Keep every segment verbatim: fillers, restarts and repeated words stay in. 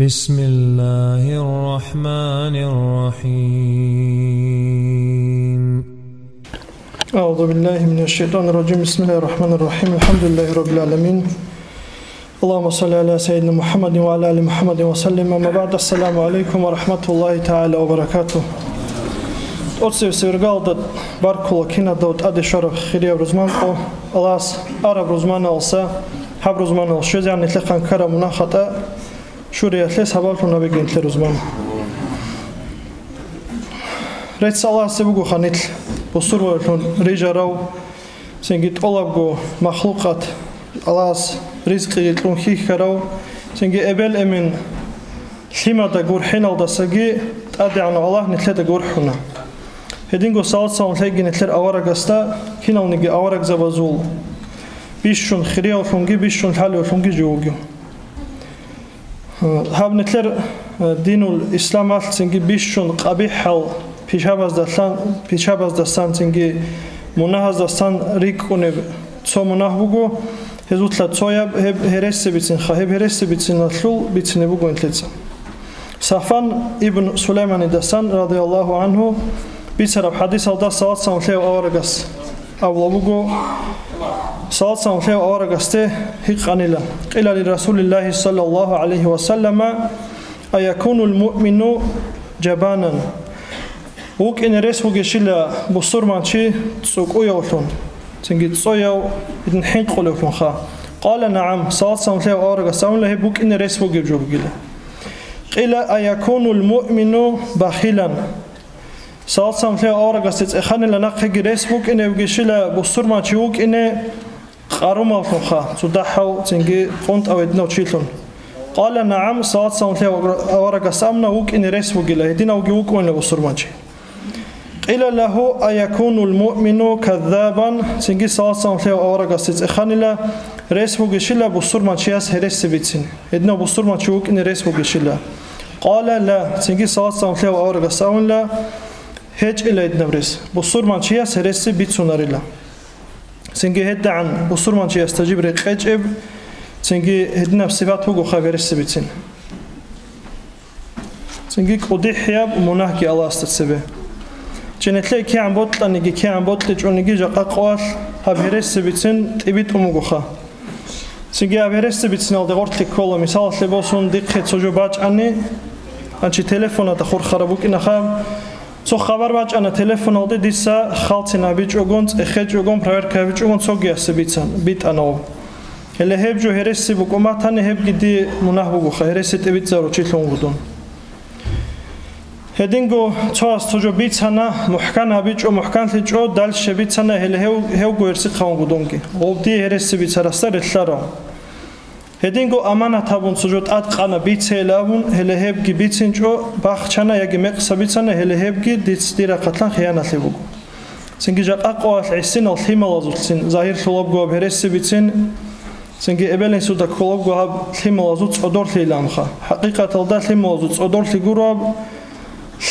بسم الله الرحمن الرحيم. أعوذ بالله من الشيطان الرجيم. بسم الله الرحمن الرحيم. الحمد لله رب العالمين. اللهم صل على سيدنا محمد وعلى آل محمد وسلم. أما بعد. السلام عليكم ورحمة الله تعالى وبركاته. ТӀоцебесеб иргалда баркула кинадав тӀаде щвараб хирияб рузманкъо. Аллагьас араб рузманалса гьаб рузманал щвезегӀан нилъехъан ккараб мунагь-хатӀа щуриялъе сабаблъун гьабеги нилъер рузман. Рецц Аллагьасе бугоха нилъ бусурбабилъун рижарав, цинги тӀолабго махлукъат Аллагьас ризкъиги кьун хьихьарав, цинги эбел-эмен лъимада гурхӀиналдасаги ТӀадегӀанав Аллагь нилъеда гурхӀуна. Гьединго салат-салам лъеги нилъер аварагасда, киналниги аварагзабазул бищун хириявлъунги бищун лъалевлъунги жив вугев. Гьаб нилъер, э, динул исламалъ цинги бищун къабихӀал пишабаздасан, пишабаздасан цинги мунагьаздасан рикӀкӀунеб цо мунагь буго, гьезулъа цояб гьеб гьересияб бицинха, гьеб гьересияб бициналъул бицине буго нилъеца. Сафван ибн Сулайманидасан, радияллагьу гӀангьу, бицараб хӀадисалда салат-салам лъеяв аварагас абула буго, салат-салам лъеяв аварагасде гьикъанила: «Къила ли Расулиллагьи саллаллагьу гӀалайгьи ва саллама, а якунул муъмину жабанан?» ВукӀине рес вугещила бусурманчи цӀукӀуявлъун, цинги цояв, гьедин хӀинкъулевлъунха. Къала: «НагӀам», салат-салам лъеяв аварагас абуна, гьеб букӀине рес бугеб жо бугила. Къила: «А якунул муъмину бахилан?» Салат-салам лъеяв аварагасде цӀеханила нахъеги рес букӀине вугещила бусурманчи вукӀине къарумавлъунха, цо дагьав цинги къунтӀав гьединав чилъун. Къала: «НагӀам», салат-салам лъеяв аварагас абуна, вукӀине рес вугила, гьединавги вукӀунила бусурманчи. Къила лагьу: «А якунул муъмину каззабан?» Цинги салат-салам лъеяв аварагасде цӀеханила рес вугещила бусурманчияс гьереси бицин, гьединав бусурманчи вукӀине рес вугещила. Къала: «Ла», цинги салат-салам лъеяв аварагас абунила, гьечӀила гьединаб рес, бусурманчияс гьереси бицунарила. Цинги гьедигӀан бусурманчиясда жиб рекъечӀеб, цинги гьединаб сипат бугоха гьереси бицин. Цинги кӀудихӀияб мунагьги Аллагьасда цебе. Чи нилъее кигӀан бокьаниги, кигӀан бокьичӀониги жакъа къоялъ гьаб гьереси бицин тӀибитӀун бугоха. Цинги гьаб гьереси бициналде гъорлъе ккола, мисалалъе босун, дихъе цо жо бачӀани, гьанчи телефонада хурхараб букӀинаха, цо хабар бачӀана телефоналде, дица халцин абичӀогон, цӀехечӀогон, проверка гьабичӀогон цогиясе бицан, битӀана гъоб. Гьеле гьеб жо гьереси букӀун батани, гьебги дие мунагь бугоха, гьереси тӀибитӀизаручилъун вугодун. Гьединго цояс цо жо бицана, мухӀкан гьабичӀо, мухӀканлъичӀо, дальше бицана, гьеле гьев, гьевго гьерсихъавун вугодунги. Гъоб дие гьереси бицарасда релълъарав. Гьединго аманат гьабун цо жо тӀадкъана бицейилан абун, гьеле гьебги бицинчӀо, бахчана яги мекъса бицана, гьеле гьебги диц дир рахъалъан хиянатлъи буго. Цинги жакъа къоялъ гӀисинал лъималазулъцин загьирлъулабго гьаб гьереси бицин, цинги эбел-инсуда кколабго гьаб лъималазул цӀодорлъийиланха. ХӀакъикъаталда лъималазул цӀодорлъи гуро гьаб.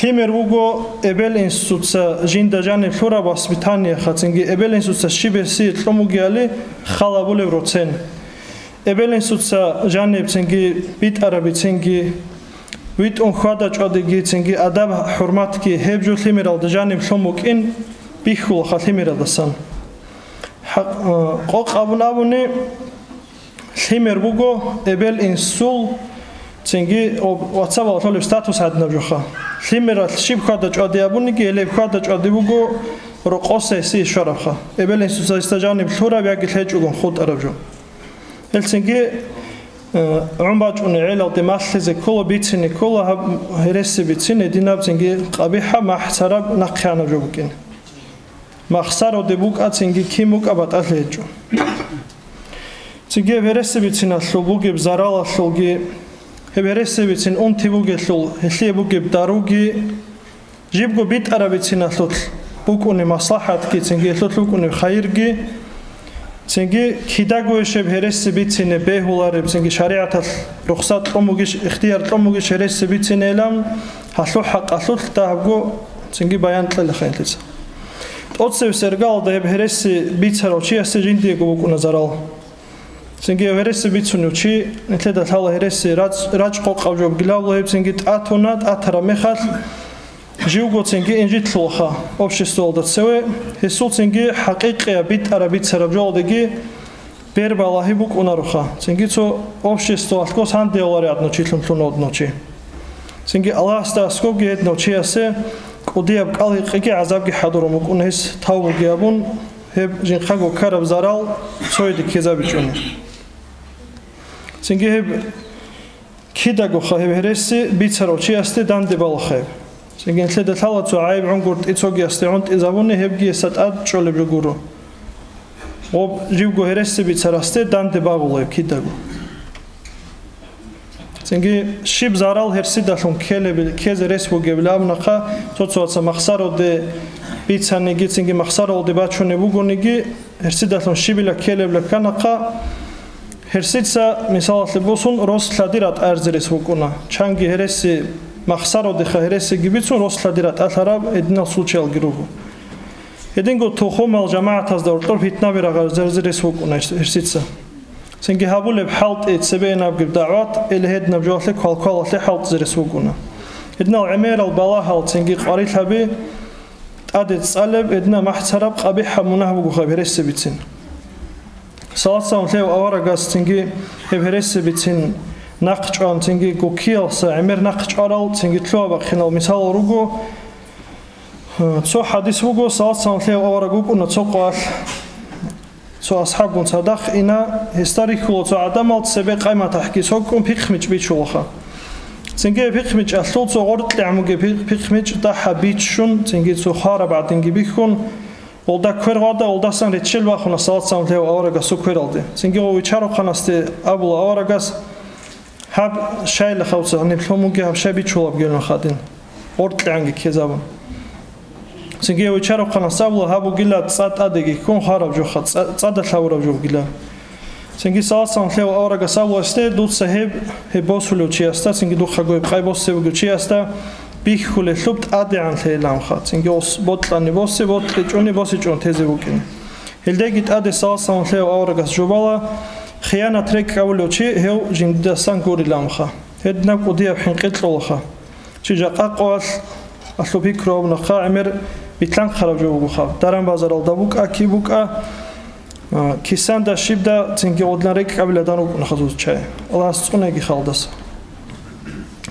Лъимер вуго эбел-инсуца жинда жаниб лъураб воспитаниеха, цинги эбел-инсуца щиб гьесие кьун бугебали хал гьабулеб роцен. Эбел-инсуца жаниб цинги битӀараб бицинги, витӀун хьвада-чӀвадиги, цинги адаб-хӀурматги гьеб жо лъимералда жаниб лъун букӀин бихьулаха лъимералдасан. ХӀакъ-, э, къокъ абун абуни, лъимер буго эбел-инсул, цинги об-, вацабал лъолеб статус гьадинаб жоха. Лъимералъ щиб хьвада-чӀвади абуниги, гьелеб хьвада-чӀвади буго рокъоса гьесие щварабха. Эбел-инсуца гьесда жаниб лъураб яги лъечӀогон хутӀараб жо. Гьелцинги, э, гӀун бачӀуней гӀелалде малъизе ккола, бицине ккола гьаб гьереси бицин, гьединаб цинги къабихӀаб, махӀцараб, нахъе гьанаб жо букӀин. Махсароде букӀа, цинги кин букӀа батӀалъи гьечӀо. Цинги гьеб гьереси бициналъул бугеб заралалъулги, гьеб гьереси бицин унти бугелъул гьелъие бугеб даруги, жибго битӀараб бициналъулъ букӀунеб маслахӀатги, цинги гьелъулъ букӀунеб хайирги, цинги кидаго гьеб гьереси бицине бегьулареб, цинги шаригӀаталъ рухсат кьун бугищ, ихтияр кьун бугищ гьереси бицинейилан, гьалъул хӀакъалъулъ дагьабго цинги баян кьела хӀинлъица. ТӀоцебесеб иргалда гьеб гьереси бицарав чиясе жиндиего букӀуна зарал. Цинги гьереси бицунев чи, нилъеда лъала гьереси рац-, рачӀ къокъаб жо бугилан абула, гьеб цинги тӀатуна, тӀатараб мехалъ, живго цинги инжитлъулаха обществоялда цеве, гьесул цинги хӀакъикъияб битӀараб бицараб жоялдеги бер балагьи букӀунароха, цинги цо обществоялъго сандияларигӀаднав чилъун лъуна гьадинав чи. Цинги Аллагьасда аскӀобги гьединав чиясе кӀудияб кӀал-гьекъиги гӀазабги хӀадурун букӀуна гьес тавбуги абун, гьеб жинхъаго ккараб зарал цояде ккезабичӀони. Цинги гьеб кидагоха гьеб гьереси бицарав чиясде данде балаха гьеб. Цинги нилъеда лъала цо гӀайиб гӀунгуртӀи цогиясде гӀунтӀизабуни, гьебги гьесда тӀад чӀолеб жо гуро. Гъоб живго гьереси бицарасде данде багъула гьеб кидаго. Цинги щиб зарал гьерсидалъун ккелеб-, ккезе рес бугебилан абунахъа, цо-цояца махсароде бицаниги, цинги махсаралде бачунеб бугониги, гьерсидалъун щибила ккелебила кканахъа, гьерсица, мисалалъе босун, рос лъади ратӀаризе рес букӀуна. Чанги гьереси махсародеха гьересиги бицун, рос лъади ратӀалъараб гьединал случаялги руго. Гьединго тухумал жамагӀатазда гьоркьор питнаби рагъаризе рес букӀуна гьерсица. Цинги гьабулеб хӀалтӀи цебе инабгиб дагӀват, или гьединаб жоялъе квалквалалъе хӀалтӀизе рес букӀуна. Гьединал гӀемерал балагьал цинги къварилъаби тӀаде цӀалеб, гьединаб махӀцараб къабихӀаб мунагь бугоха гьересибицин. Салат-салам лъев аварагас цинги гьеб гьересибицин нахъ чӀван, цинги гуккиялса гӀемер нахъ чӀварал, цинги лъугьа-бахъинал мисалал руго. Цо хӀадис буго, салат-салам лъев авараг вукӀуна цо къвалъ. Цо асхӀабгун цадахъ ина, гьесда рихьула цо гӀадамал цебе къай-матахӀги сокӀун пихъмичӀ бичулаха. Цинги пихъмичӀалъул цо гъоркьегӀан бугеб пихъ-, пихъмичӀ дагьаб биччун, цинги цо хвараб гӀадинги бихьун, гъолда квер гъвада, гъолдасан реччел бахуна салат-салам лъев аварагасул квералде. Цинги гъов вичарухъанасде абула аварагас, гьаб щайла хавца, гьаниб лъун бугеб гьаб щай бичулаб гьелин хадин, гъоркьегӀанги ккезабун. Цинги гьев вичарухъанас абула, гьаб бугила цӀа тӀадеги ккун хвараб жоха, цӀа-, цӀадалъ гьавураб жо бугила. Цинги салат-салам лъев аварагас абула гьесде, дуца гьеб, гьеб босулев чиясда, цинги духъаго гьеб къай босе бугев чиясда бихьулелъуб тӀадегӀанлъейиланха, цинги ос бокьани босе, бокьичӀони босичӀон тезе букӀине. Гьелдеги тӀаде салат-салам лъев аварагас жубала, хиянат рекӀкӀавулев чи гьев жиндидасан гуриланха. Гьединаб кӀудияб хӀинкъи кьолаха. Чи жакъа къоялъ алъу пикру абунахъа гӀемер битлъанхъараб жо бугоха. Даран-базаралда букӀа, киб букӀа, а, кисанда щибда цинги гъодлъан рекӀкӀабиладан рукӀунаха зуз чай. Аллагьас цӀунеги халдаса.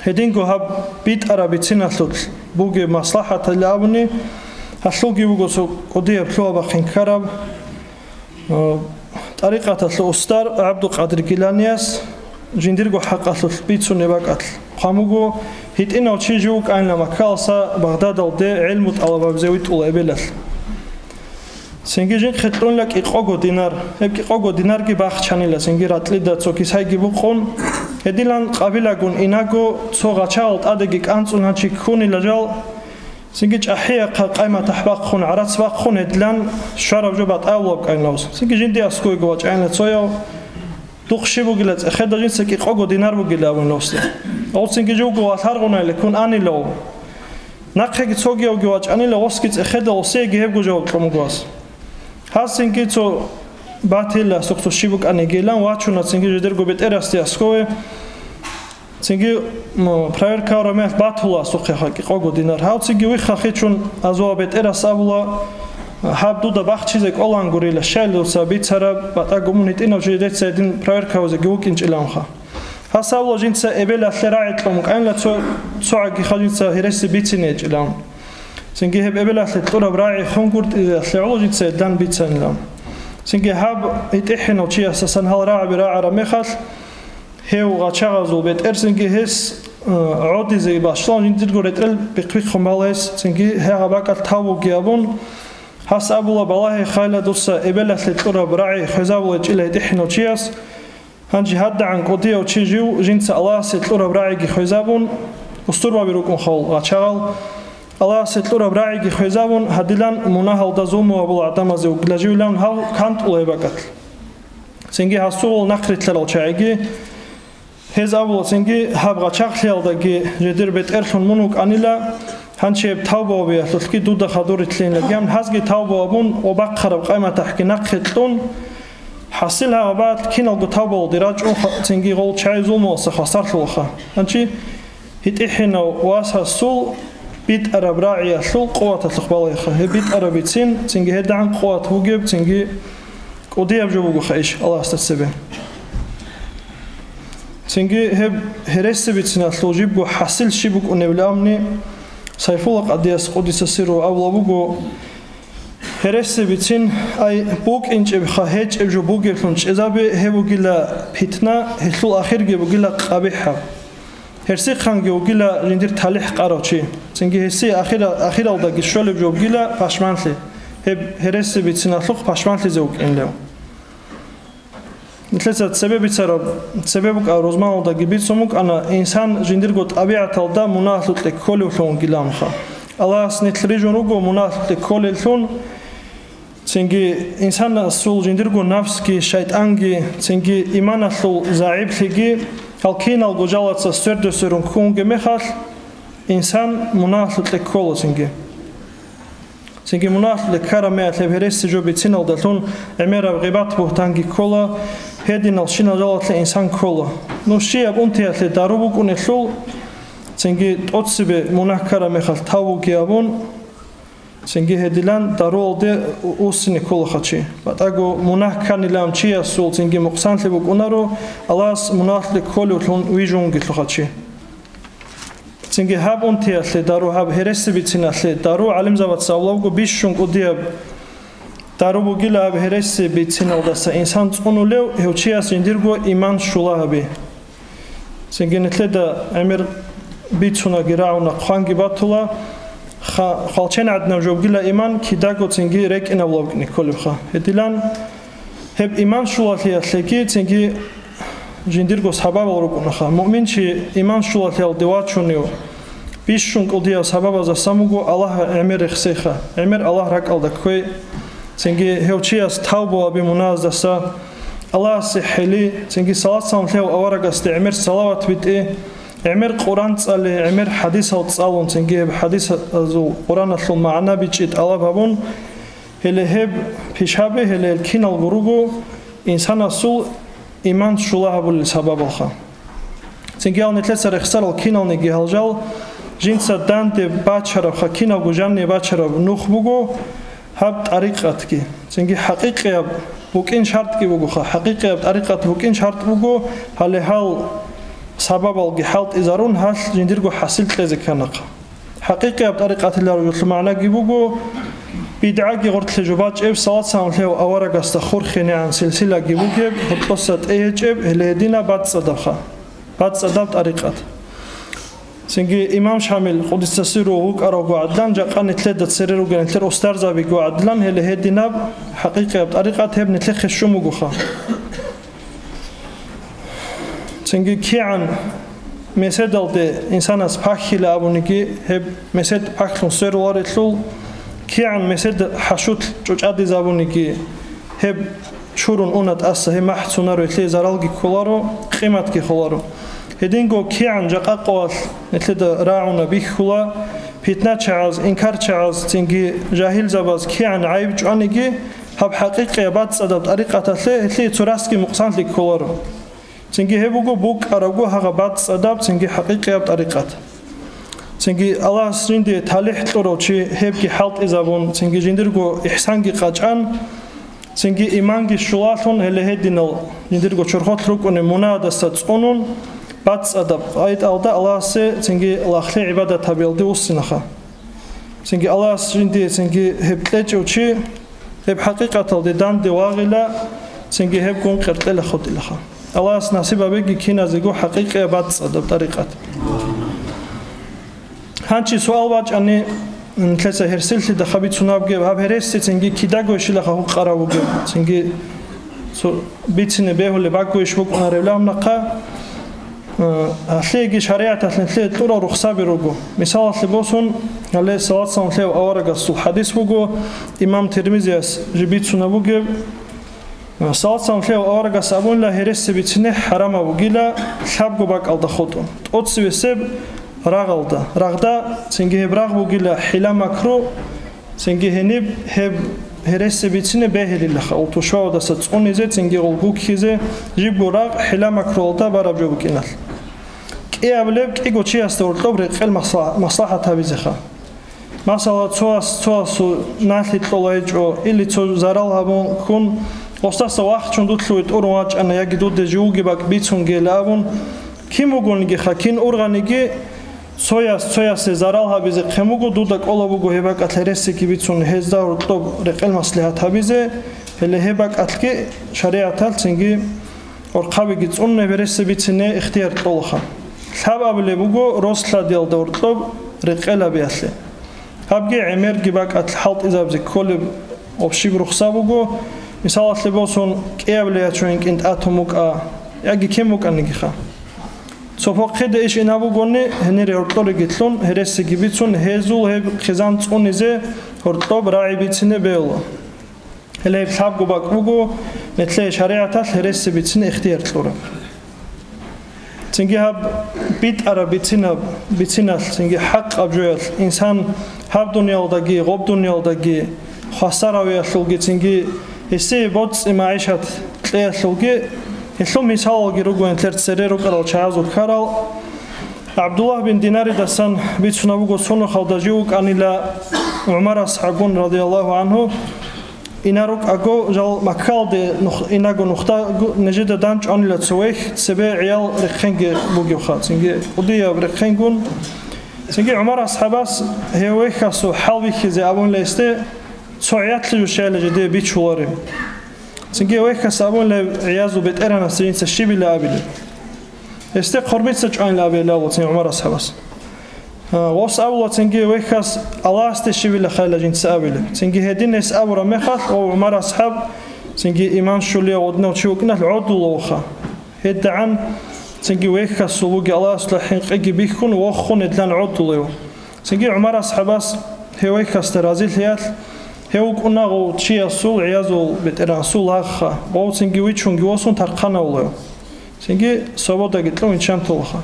Гьединго гьаб битӀараб бициналъулъ бугеб маслахӀаталда абуни, гьалъулги буго цо кӀудияб лъугьа-бахъин ккараб, э, тӀарикъаталъул устар ГӀабдулкъадир Гиланияс жиндирго хӀакъалъулъ бицунеб бакӀалъ хъван буго, гьитӀинав чи жив вукӀанила Маккаласа Багъдадалде гӀелму тӀалаб гьабизе витӀула эбелалъ. Цинги жинхъе кьунила кӀикъого динар. Гьеб кӀикъого динарги бахчанила, цинги ратӀлида цо кисайги букъун. Гьедилан къабилагун инаго цо гъачагъал тӀадеги кӀанцӀун гьанчи ккунила жал. Цинги чӀахӀияхъа къай-матахӀ бахъун, гӀарац бахъун гьедилан щвараб жо батӀаяб кӀайнавс. Цинги жинди аскойго вачӀайна цояв. Духъ щиб бугила цӀехеда жинца кӀикъого динар бугила абун гьосда. Гъов цинги жуго валъаргъунайли ккун анилав. Нахъеги цогиявги вачӀанила гъосги цӀехеда гъосеги гьебго жаваб кьун буго гьас. Гьас цинги цо батила, сухъ цо щиб букӀанигилан вачуна цинги жидерго бетӀерасде аскӀове. Цинги, м, проверка гьабураб мехалъ батула асухъеха кӀикъого динар. Гьав цинги виххахъичун азуа бетӀерас абула, гьаб дуда бахчизе кӀолангурила, щайилан дуца бицараб, батӀаго мун гьитӀинав чи дица гьедин проверка гьабизеги вукӀинчӀиланха. Гьас абула жинца эбелалъе рагӀи кьун кӀайнила цо, цогӀагиха жинца гьереси бицине гьечӀилан. Цинги гьеб эбелалъе кьураб рагӀи хунгуртӀиялъе гӀоло жинца гьедлъан бицанилан. Цинги гьаб гьитӀихӀинав чиясасан гьал рагӀаби рагӀараб мехалъ, гьев гъачагъазул бетӀерсинги гьес, э, гӀодизе башла, жиндирго ретӀел бихъ-бихъун бала гьес, цинги гьагъа бакӀалъ тавбуги абун, гьас абула, балагье хайла дуца эбелалъе кьураб рагӀи хвезабулечӀила гьитӀихӀинав чияс. Гьанже гьадагӀан кӀудияв чи жив жинца Аллагьасе кьураб рагӀиги хвезабун, устурбаби рукӀун хал гъачагъал, Аллагьасе кьураб рагӀиги хвезабун, гьадилан мунагьалда зулму гьабула гӀадамазе вукӀила живилан гьав кантӀула гьеб бакӀалъ. Цинги гьасул нахърилълъарал чагӀиги, гьез абула цинги гьаб гъачагълъиялдаги жидер бетӀерлъун мун вукӀанила, гьанчи гьеб тавбу гьабиялъулъги дуда хадур рилълъинилан гьабун, гьазги тавбу гьабун ва бахъараб къай-матахӀги нахъе кьун, ХӀасил гьабат киналго тавбалде рачӀун ха-, цинги гъол чагӀи зулмуялъа хвасарлъулаха. Гьанчи гьитӀихӀинав васасул битӀараб рагӀиялъул къуваталъухъ балайха. Гьеб битӀараб бицин, цинги гьедагӀан къуват бугеб, цинги кӀудияб жо бугоха иш Аллагьасда цебе. Цинги гьеб гьереси бициналъул жибго хӀасил щиб букӀунебилан амни, Сайфулла къадияс къудиса сиру абула буго, гьереси бицин, ай, букӀинчӀебха, гьечӀеб жо бугеблъун чӀезаби, гьеб бугила питна, гьелъул ахирги бугила къабихӀаб. Гьерсихъанги вугила жиндир талихӀ къарав чи. Цинги гьесие ахира-, ахиралдаги щолеб жо бугила пашманлъи. Гьеб гьереси бициналъухъ пашманлъизе вукӀинлев. Нилъеца цебе бицараб, цебе букӀа рузманалдаги бицун букӀана, инсан жиндирго тӀабигӀаталда мунагьалъукье кколевлъун вугиланха. Аллагьас нилъ рижун руго мунагьалъукье кколеллъун, цинги инсанасул жиндирго нафсги, шайтӀанги, цинги иманалъул загӀиплъиги, гьал киналго жалаца сверде-сверун ккун вугеб мехалъ, инсан мунагьалъукье ккола цинги. Цинги мунагьалъе ккараб мехалъ гьеб гьереси жо бициналдалъун гӀемераб гъибат-бугьтанги ккола, гьединал щинал жалалъе инсан ккола. Ну, щияб унтиялъе дару букӀунелъул, цинги тӀоцебе мунагь ккараб мехалъ тавбуги абун, цинги гьедилан даруялде у-, уссине кколаха чи. БатӀаго мунагь кканилан чиясул цинги мукъсанлъи букӀунаро, Аллагьас мунагьалъе кколевлъун вижунгелъулха чи. Цинги гьаб унтиялъе дару, гьаб гьереси бициналъе дару гӀалимзабаца абулебго бищун кӀудияб дару бугила гьаб гьереси бициналдаса инсан цӀунулев, гьев чияс жиндирго иман щула гьаби. Цинги нилъеда гӀемер бицунаги рагӀуна, хъванги батула, ха-, хвалчен гӀадинаб жо бугила иман, кидаго цинги рекӀинаб лавкӀни кколебха. Гьедилан гьеб иман щулалъиялъеги цинги жиндирго сабабал рукӀунаха. Муъминчи иман щулалъиялде вачунев бищун кӀудияв сабабаздасан буго Аллагь гӀемер рехсейха, гӀемер Аллагь ракӀалда кквей, цинги гьев чияс тавбу гьаби мунагьаздаса, Аллагьасе хӀели, цинги салат-салам лъев аварагасде гӀемер салават битӀи, гӀемер Къуран цӀали, гӀемер хӀадисал цӀалун, цинги гьеб хӀадисазул Къураналъул магӀна бичӀчӀи тӀалаб гьабун, гьеле гьеб пишаби, гьеле гьел киналго руго инсанасул иман щула гьабулел сабабалха. Цинги гьал нилъеца рехсарал киналниги гьал жал жинца данде бачарабха, киналго жанне бачараб нух буго гьаб тӀарикъатги. Цинги хӀакъикъияб букӀин шартӀги бугоха, хӀакъикъияб тӀарикъат букӀин шартӀ буго, гьале гьал сабабалги хӀалтӀизарун гьалъ жиндирго хӀасил кьезе кканахъа. ХӀакъикъияб тӀарикъатиларулъул магӀнаги буго, бидгӀаги гъоркье жо бачӀеб, салат-салам лъев аварагасда хурхинегӀан силсилаги бугеб, гьоркьоса тӀегьечӀеб, гьеле гьединаб бацӀцӀадабха, бацӀцӀадаб тӀарикъат. Цинги имам Шамил, къудиса сиру, вукӀаравго гӀадлан, жакъа нилъеда цере ругел нилъер устарзабиго гӀадлан, гьеле гьединаб хӀакъикъияб тӀарикъат гьеб нилъехъе щун бугоха. Цинги кигӀан меседалде инсанас пахьила абуниги, гьеб месед пахьлъун сверуларелъул, кигӀан месед хӀашутлъ чӀучӀадизабуниги, гьеб чурун уна тӀаса, гьеб махӀцунаро, гьелъие заралги кколаро, къиматги холаро. Гьединго кигӀан жакъа къоялъ нилъеда рагӀуна бихьула, питначагӀаз, инкарчагӀаз, цинги жагьилзабаз кигӀан гӀайиб чӀваниги, гьаб хӀакъикъияб бацӀцӀадаб тӀарикъаталъе гьелъие цо расги мукъсанлъи кколаро. Цинги гьеб буго букӀаравго гьагъа бацӀцӀадаб, цинги хӀакъикъияб тӀарикъат. Цинги Аллагьас жинде талихӀ кьурав чи гьебги хӀалтӀизабун, цинги жиндирго ихсанги къачӀан, цинги иманги щулалъун, гьеле гьединал жиндирго чорхолъ рукӀунеб мунагьаздаса цӀунун, бацӀцӀадаб къайдалда Аллагьасе цинги лагълъи гӀибадат гьабиялде вуссинаха. Цинги Аллагьас жиндие цинги гьеб кьечӀев чи, гьеб хӀакъикъаталде данде вагъила, цинги гьеб гун къеркьела хутӀилаха. Аллагьас насиб гьабеги киназего хӀакъикъияб бацӀцӀадаб тӀарикъат. Гьанчи суал бачӀани, нилъеца гьерсилъида хабицунабги, гьаб гьереси цинги кидаго щилаха гьукъарав вугев, цинги цо бицине бегьулеб бакӀго иш букӀунаревлъи гьаб нахъа. Э, гьалъиеги шаригӀаталъ нилъее кьурал рухсаби руго. Мисалалъе босун, гьале салат-салам лъев аварагасул хӀадис буго, имам Тирмизияс жиб бицунаб бугеб. Э, салат-салам лъев аварагас абунила гьереси бицине хӀарамаб бугила лъабго бакӀалда хутӀун. ТӀоцевесеб рагъалда. Рагъда, цинги гьеб рагъ бугила хӀила-макру, цинги гьениб гьеб гьереси бицине бегьилилаха, гъол тушбабаздаса цӀунизе, цинги гъол гуккизе, жибго рагъ хӀила-макруялда бараб жо букӀиналъ. КӀиабилеб кӀиго чиясда гьоркьоб рекъел масла-, маслахӀат гьабизеха. Масала, цояс цоясул налъи кьола гьечӀо, или цо зарал гьабун ккун, гъосдаса вахчун дур лъугьи тӀурун вачӀана яги дуда жив вугеб бакӀ бицунгейилан абун, кин вугониги ха, кин ургъаниги, цояс цоясе зарал гьабизе хъен буго, дуда кӀолеб буго гьеб бакӀалъ гьересиги бицун гьезда гьоркьоб рекъел маслихӀат гьабизе, гьеле гьеб бакӀалъги шаригӀаталъ цинги орхъабиги цӀунун гьереси бицине ихтияр кьолаха. Лъабабилеб буго рос лъадиялда гьоркьоб рекъел гьабиялъе. Гьабги гӀемерги бакӀалъ хӀалтӀизабизе кколеб гъоб щиб рухсат буго, мисалалъе босун, кӀиабилей ячун инкӀин тӀатун букӀа, яги кин букӀаниги ха. Цо похъиде иш инаб бугони, гьенире гьоркьореги лъун, гьересиги бицун, гьезул гьеб хъизан цӀунизе гьоркьоб рагӀи бицине бегьула. Гьеле гьеб лъабго бакӀ буго, нилъее шаригӀаталъ гьереси бицине ихтияр кьураб. Цинги гьаб битӀараб бицинаб, бициналъ, цинги хӀакъаб жоялъ, инсан гьаб дуниялдаги, гъоб дуниялдаги хвасаравиялъулги, цинги гьесие боцӀи-магӀишат кьеялъулги, гьелъул мисалалги руго нилъер цере рукӀарал чагӀазул ккарал. ГӀабдуллагь бин Динаридасан бицунеб буго, цо нухалда жив вукӀанила ГӀумар асхӀабгун, радияллагьу гӀангьу, инарукӀаго, жал Маккалде нух-, инаго нухда гу-, нижеда данчӀванила цо вехь, цебе гӀиял рехъенги бугевха, цинги кӀудияб рехъенгун. Цинги ГӀумар асхӀабас гьев вехьасул хӀал бихьизе абунила гьесде, цо гӀиятлъи жо щайила жидее бичулареб. Цинги вехьас абунила гьев гӀиязул бетӀергьанасда жинца щибила абилеб. Гьесде хъурбица чӀванила абила цин ГӀумар асхӀабас. А, гъос абула цинги вехьас Аллагьасде щибила хайила жинца абилеб. Цинги гьедин гьес абураб мехалъ, гъов ГӀумар асхӀаб, цинги иман щулев гъодинав чи вукӀиналъ гӀодулавха. ГьедигӀан цинги вехьасул вуги Аллагьасда хӀинкъиги бихьун, вохун гьедлъан гӀодулев. Цинги ГӀумар асхӀабас гьев вехьасда разилъиялъ, гьев вукӀуна гъов чиясул, гӀиязул бетӀергьанасул лагъха, гъов цинги вичунги восун тархъанавулев. Цинги свободаги кьун виччан толаха.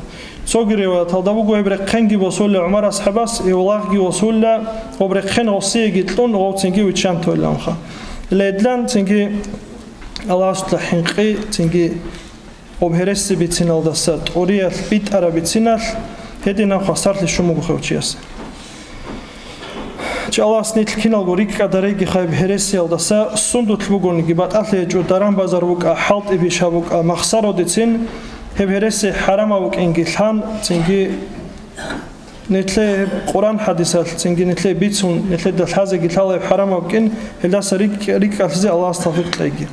Цоги риваяталда буго, гьеб рехъенги босулла ГӀумар асхӀабас, гьев лагъги восулла, гъоб рехъен гъосиеги кьун, гъов цинги виччан толиланха. Гьедлъан цинги Аллагьасда хӀинкъи, цинги гъоб гьереси бициналдаса тӀуриялъ битӀараб бициналъ гьединаб хвасарлъи щун буго гьев чиясе. Чи Аллагьас нилъ киналго рикӀкӀадарейги хайб гьересиялдаса, сундулъ бугониги батӀалъи гьечӀо, даран-базар букӀа, хӀалтӀи-бища букӀа, махсародецин гьеб гьереси хӀарамаб букӀинги лъан, цинги нилъее гьеб Къуран-хӀадисалъ, цинги нилъее бицун, нилъеда лъазеги лъала гьеб хӀарамаб букӀин, гьелдаса рикӀ-, рикӀкӀалъизе Аллагьас тавфикъ кьеги.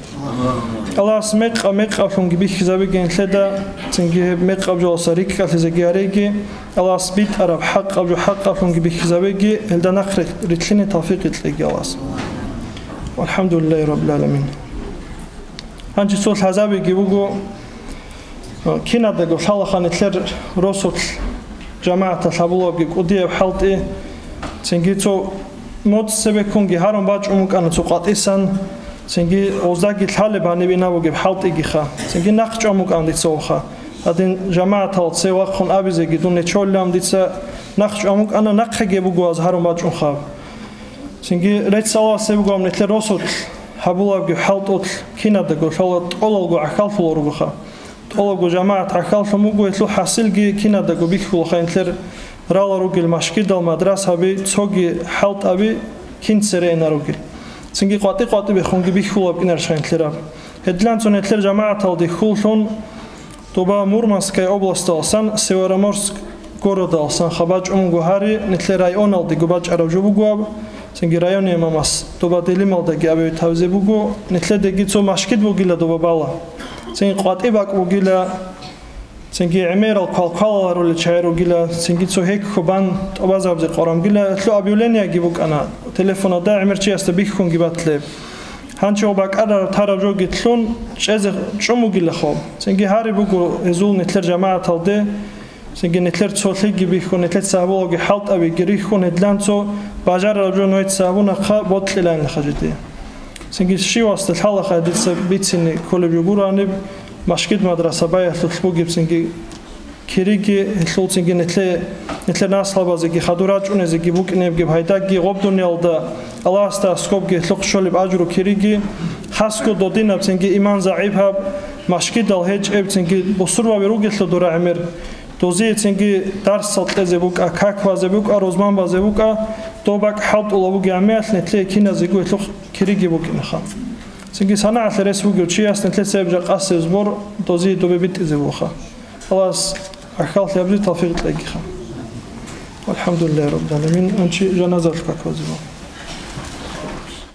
Аллагьас мекъа-мекъаблъунги бихьизабеги нилъеда, цинги гьеб мекъаб жоялдаса рикӀкӀалъизеги гьареги, Аллагьас битӀараб хӀакъаб жо хӀакъаблъунги бихьизабеги, гьелда нахъ рилълъине тавфикъ кьеги Аллагьас. ВалхӀамдулиллагьи раббил гӀаламин. Гьанже цо лъазабиги буго, кинадаго лъалаха нилъер росулъ жамагӀаталъ гьабулабги кӀудияб хӀалтӀи, цинги цо моцӀ цебеккунги гьарун бачӀун букӀана цо къватӀисан, цинги гъоздаги лъалеб гьаниб инаб бугеб хӀалтӀигиха, цинги нахъ чӀван букӀана дица гъовха. Гьадин жамагӀатал цеве вахъун абизеги дун нечолилан дица нахъ чӀван букӀана, нахъеги буго аз гьарун бачӀунха. Цинги рецц Аллагьасе буго гьаб нилъер росулъ гьабулабги хӀалтӀулъ кинадаго лъала тӀолалго гӀахьаллъула ругоха. ТӀолабго жамагӀат гӀахьаллъун буго, гьелъул хӀасилги кинадаго бихьулаха нилъер рала ругел машгидал, мадрасаби, цоги хӀалтӀаби кин цере ина ругел. Цинги къватӀи-къватӀи бехунги бихьулаб кинарищха нилъераб. Гьединлъун нилъер жамагӀаталде хьуллъун, доба Мурманская областалсан, Североморск городалсан хабачӀун буго гьари, нилъер районалдего бачӀараб жо буго аб, цинги районе имамас доба Делималдаги абе тавзе буго, нилъедаги цо машгид бугила доба бала. Цинги къватӀи бакӀ бугила, цинги гӀемерал квалквалал гьарулел чагӀи ругила, цинги цо гьекко бан тӀубазабзе къорамгила, гьелъул объявлениеги букӀана, телефоналда гӀемер чиясда бихьунги батлеб. Гьанчо бакӀараб тараб жоги лъун чӀезе чӀун бугилахъо. Цинги гьари буго гьезул нилъер жамагӀаталде, цинги нилъер цолъиги бихьун, нилъеца гьабулаги хӀалтӀабиги рихьун, гьедлъан цо бажарараб жо нужеца гьабунахъа бокьиланилаха жиде. Цинги щивасда лъалаха дица бицине кколеб жо гуро гьаниб, машгид-мадраса баялъулъ бугеб цинги кириги, гьелъул цинги нилъе-, нилъер наслабазеги хадур рачӀунезеги букӀинебги, гьайдаги гъоб дуниялда Аллагьасда аскобги гьелъухъ щолеб ажру кириги, хасго додинаб цинги иман загӀипаб, машгидал гьечӀеб цинги бусурбаби ругелъул дура гӀемер, дозие цинги дарсал кьезе букӀа, как базе букӀа, рузман базе букӀа, доб бакӀ хӀалтӀула бугеб гӀемер нилъее киназего гьелъухъ кириги букӀинаха. Цинги санагӀалъе рес бугев чияс нилъеца гьеб жакъасеб сбор дозие добе битӀизе бугоха. Аллагьас гӀахьаллъи гьабизе тавфикъ кьегиха. ВалхӀамдулиллагьи раббил гӀаламин. Анчи жаназалъ как базе буго.